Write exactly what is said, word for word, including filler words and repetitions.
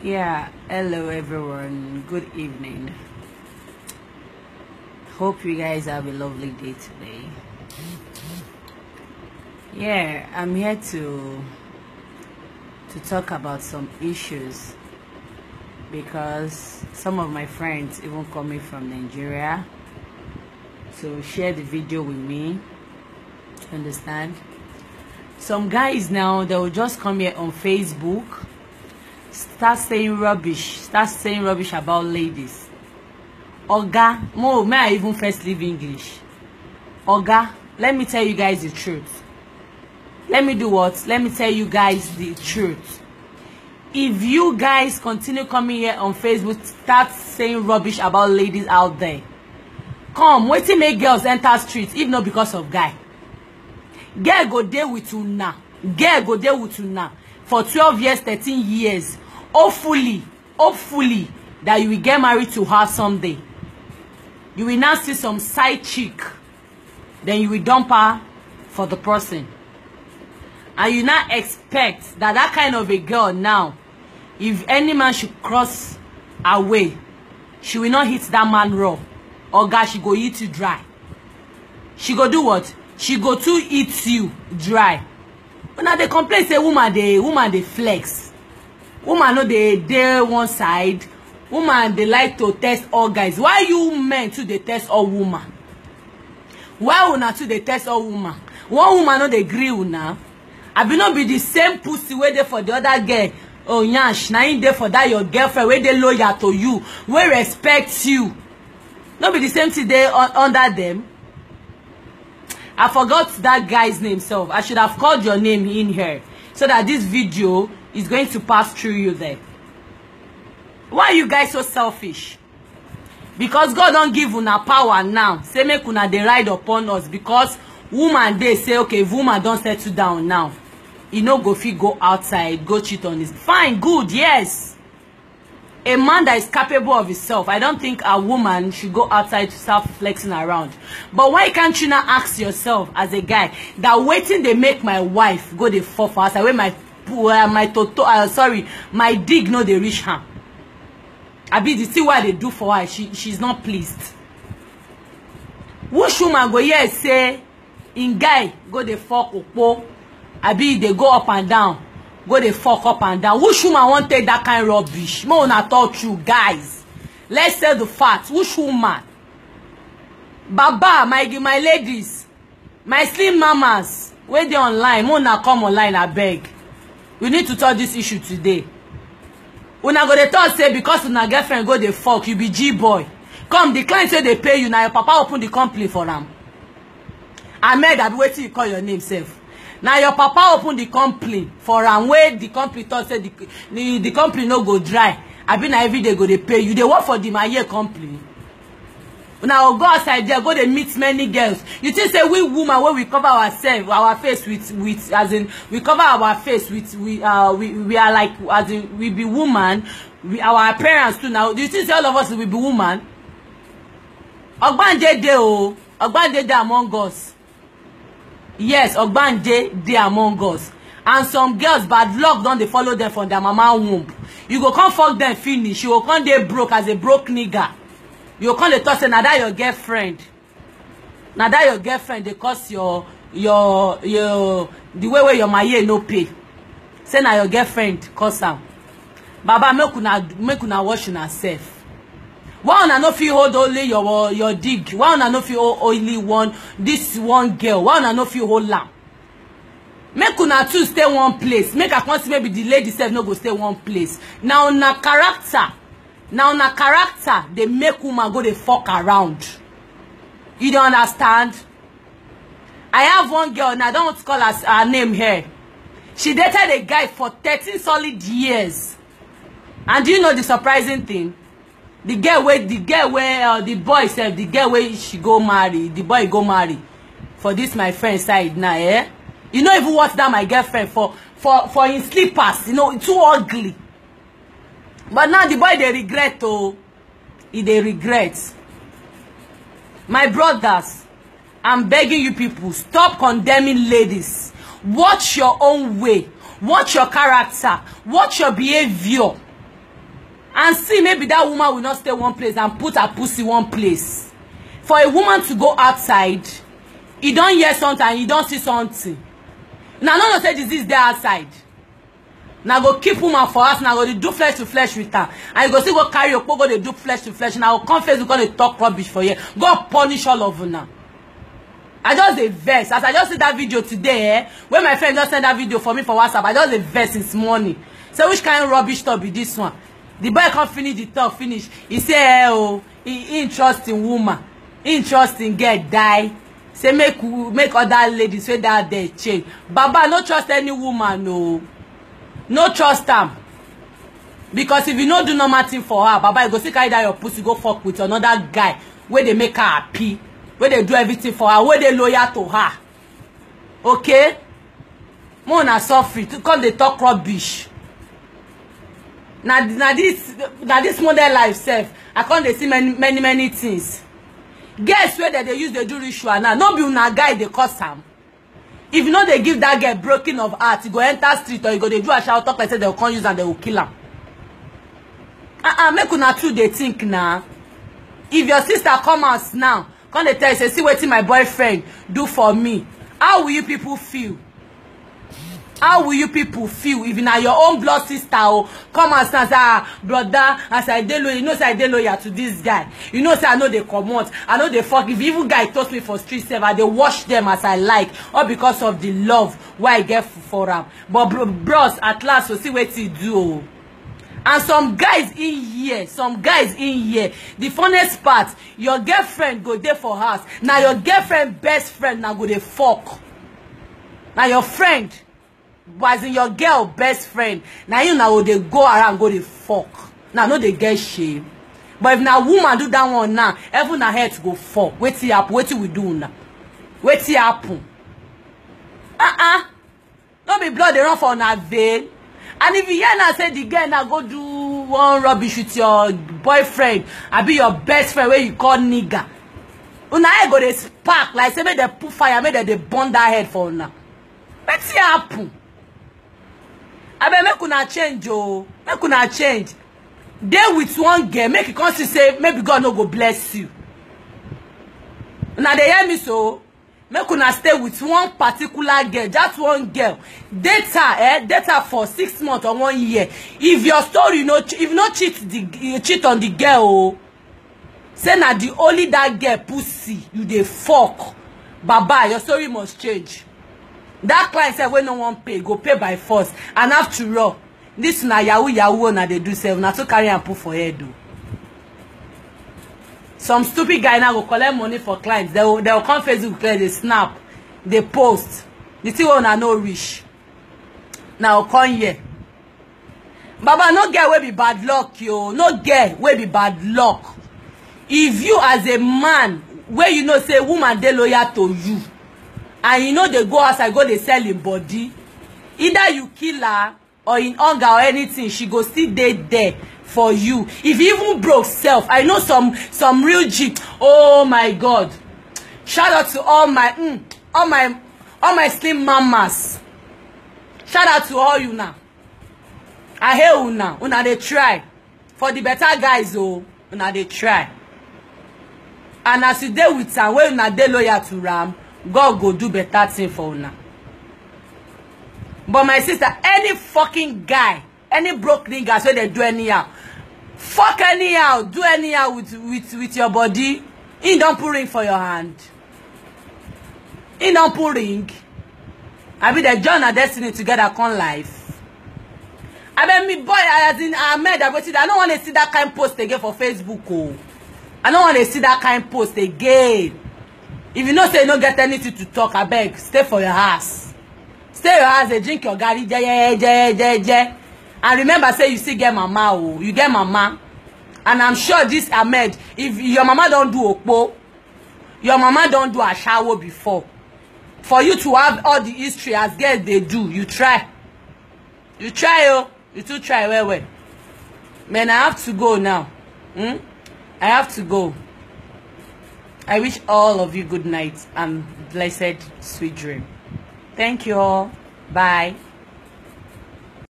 Yeah, hello everyone. Good evening. Hope you guys have a lovely day today. Yeah, I'm here to to talk about some issues because some of my friends even coming from Nigeria to share the video with me. Understand? Some guys now, they will just come here on Facebook, start saying rubbish, start saying rubbish about ladies. Oga, mo may I even first leave English? Oga, let me tell you guys the truth. Let me do what? Let me tell you guys the truth. If you guys continue coming here on Facebook, start saying rubbish about ladies out there, come, wetin make girls enter street if not because of guy? Girl go dey with una. Girl go dey with una for twelve years, thirteen years. Hopefully, hopefully that you will get married to her someday. You will now see some side chick, then you will dump her for the person. And you now expect that that kind of a girl now, if any man should cross her way, she will not hit that man raw. Oga, she go eat you dry. She go do what? She go too eat you dry. Una dey complain say woman dey woman dey flex. Woman no dey dey one side. Woman dey like to test all guys. Why you men too dey test all woman? Why una too dey test all woman? One woman no dey gree una. Abi no be the same pussy wey dey for the other girl? Oh, yansh, na him dey for that your girlfriend wey dey loyal to you, wey respect you. No be the same thing dey un- under them? I forgot that guy's name, so I should have called your name in here so that this video is going to pass through you there. Why are you guys so selfish? Because God don give una power now, say make una dey ride upon us, because woman dey say, okay, if woman don settle down now, e no go fit go outside go cheat on his. Fine, good, yes. A man that is capable of himself, I don't think a woman should go outside to start flexing around. But why can't you not ask yourself as a guy that wetin dey make my wife go dey fall for outside, wey my pu- uh, my toto uh, sorry, my dick no dey reach her? Abi the thing wey I dey do for her, she she's not pleased. Which woman go here say in guy go dey fuck okpo? Abi e dey go up and down, go dey fuck up and down? Which woman wan take that kind rubbish? Make una talk true, guys. Let's say the fact. Which woman? Baba, my my ladies, my slim mamas wey dey online, make una come online, abeg. We need to talk this issue today. Una go dey talk say because una girlfriend go dey fuck, you be G boy. Come, the client wey dey pay you, na your papa open the company for am. Ahmed, abi wetin you call your name sef? Na your papa open the company for am, wey the company talk say the the, the company no go dry. Abi na everyday go dey pay you? Dey work for the maye company. Una go go outside there, go dey meet many girls. You think say we woman wey we cover ourselves, our face with with as in we cover our face with we uh we, we are like, as in we be woman, we our appearance too now. Do you think say all of us we be woman? Ogbanje dey o, ogbanje dey among us. Yes, ogbanje dey among us. And some girls, bad luck don dey follow them from their mama womb. You go come fuck them finish, you go come dey broke as a broke nigga. You go come dey talk say na that your girlfriend, na that your girlfriend dey cause your your your the way wey your maye no pay. Say na your girlfriend cause am. Baba, make una make una watch una sef. Why una no fit hold only your your dick? Why una no fit hold only one this one girl? Why una no fit hold am? Make una two stay one place. Make I come see maybe the lady sef no go stay one place. Na una character, na una character dey make woman go dey fuck around. You dey understand? I have one girl, and I don't want to call her, her name here. She dated a guy for thirteen solid years. And do you know the surprising thing? The girl wey the girl wey uh, the boy sef, the girl wey she go marry, the boy go marry for this my friend side now, eh? You know even what that my girlfriend for for for him slippers, you know, too ugly. But now the boy dey regret, oh, he dey regret. My brothers, I'm begging you people, stop condemning ladies. Watch your own way. Watch your character. Watch your behavior. And see, maybe that woman will not stay one place and put her pussy one place. For a woman to go outside, you don hear something and you don see something. Una no know say disease dey outside. Una go keep woman for house, una go dey do flesh to flesh with her, and you go still go carry okpo go dey do flesh to flesh. Una go come Facebook go dey talk rubbish for here. God punish all of una. I just dey vex as I just see that video today, eh, wey my friend just send that video for me for WhatsApp. I just dey vex since morning. Say which kind rubbish talk be this one? The boy come finish the talk finish. He say, eh, oh, he, he trust in woman, he trust in girl die. Say make w- make other ladies wey that day change. Baba, no trust any woman, no, no trust am. Because if you no do normal thing for her, Baba, you go still carry that your pussy go fuck with another guy wey dey make her happy, wey dey do everything for her, wey dey loyal to her. Okay? More na suffering to come dey talk rubbish. Na na this na this modern life sef. I come dey see many many many things. Girls wey dem dey use dey do ritual now, no be una guy dey cause am. If you no dey give that girl broken of heart, you go enter street or you go dey do ashawo, talk like say dem go come use am, dem go kill am. Ah ah, make una too dey think na. If your sister come out now, come dey tell you say, see wetin my boyfriend do for me, how will you people feel? How will you people feel if na your own blood sister o come and stand say, ah, brother, as I dey loyal, you know say I dey loyal to this guy. You know say I no dey comot, I no dey fuck. If even guy toast me for street sef, I dey wash them as I like, all because of the love wey I get f- for am. But bro, bros, at last, we see wetin e do o. And some guys in here, some guys in here, the funniest part, your girlfriend go dey for house. Na your girlfriend best friend na go dey fuck. Na your friend, but as in your girl best friend, na you na go dey go around go dey fuck. Na no dey get shame. But if na woman do that one now, even na head go fall. Wetin happen? Wetin we do now? Wetin happen? Uh-uh. No be blood dey run for una vein. And if you hear now say the girl now go do one rubbish with your boyfriend, abi your best friend wey you call nigga, una head go dey spark like say make dem put fire, make dem dey burn that head for una. Wetin happen? Abeg, make una change o, make una change. Dey with one girl, make you come see say maybe God no go bless you. Una dey hear me so? Make una stay with one particular girl, just one girl. Date her, eh? Date her for six months or one year. If your story no, ch- if you no cheat the, you cheat on the girl, oh, say na the only that girl pussy you dey fuck. Baba, your story must change. That client sef wey no wan pay go pay by force. And after all, this na yahoo yahoo una dey do sef, una too carry am put for head o. Some stupid guy now go collect money for clients. They will, they will come Facebook, clear, they snap, they post. The thing wey una no reach. Now come here. Baba, no girl wey be bad luck, yo. No girl wey be bad luck. If you as a man wey you know say woman dey loyal to you, and you no dey go outside go dey sell him body, either you kill her or in hunger or anything, she go still dey there for you. If you even broke self, I know some some real G. Oh my God! Shout out to all my mm, all my all my slim mamas. Shout out to all you now. I hail una, una dey try. For the better guys o, una dey try. And as you dey with am, wey una dey loyal to am, God go do better thing for una. But my sister, any fucking guy, any broke niggas wey dey do anyhow, fuck anyhow, do anyhow with with with your body, he don put ring for your hand. He don put ring. Abi dem join na destiny together come life. Abeg, me boy, as in Ahmed Abotida, I no wan dey see that kind post again for Facebook o. I no wan dey see that kind post again. If you know say you no get anything to talk, abeg, stay for your house. Stay your house, dey drink your garri, je, je, je, je, je. And remember say you still get mama o. You get mama. And I'm sure this Ahmed, if your mama don do okpo, your mama don do ashawo before. For you to have all the history as girls dey do, you try. You try o. You too try well well. Man, I have to go now. Hmm? I have to go. I wish all of you good night and blessed sweet dream. Thank you all. Bye.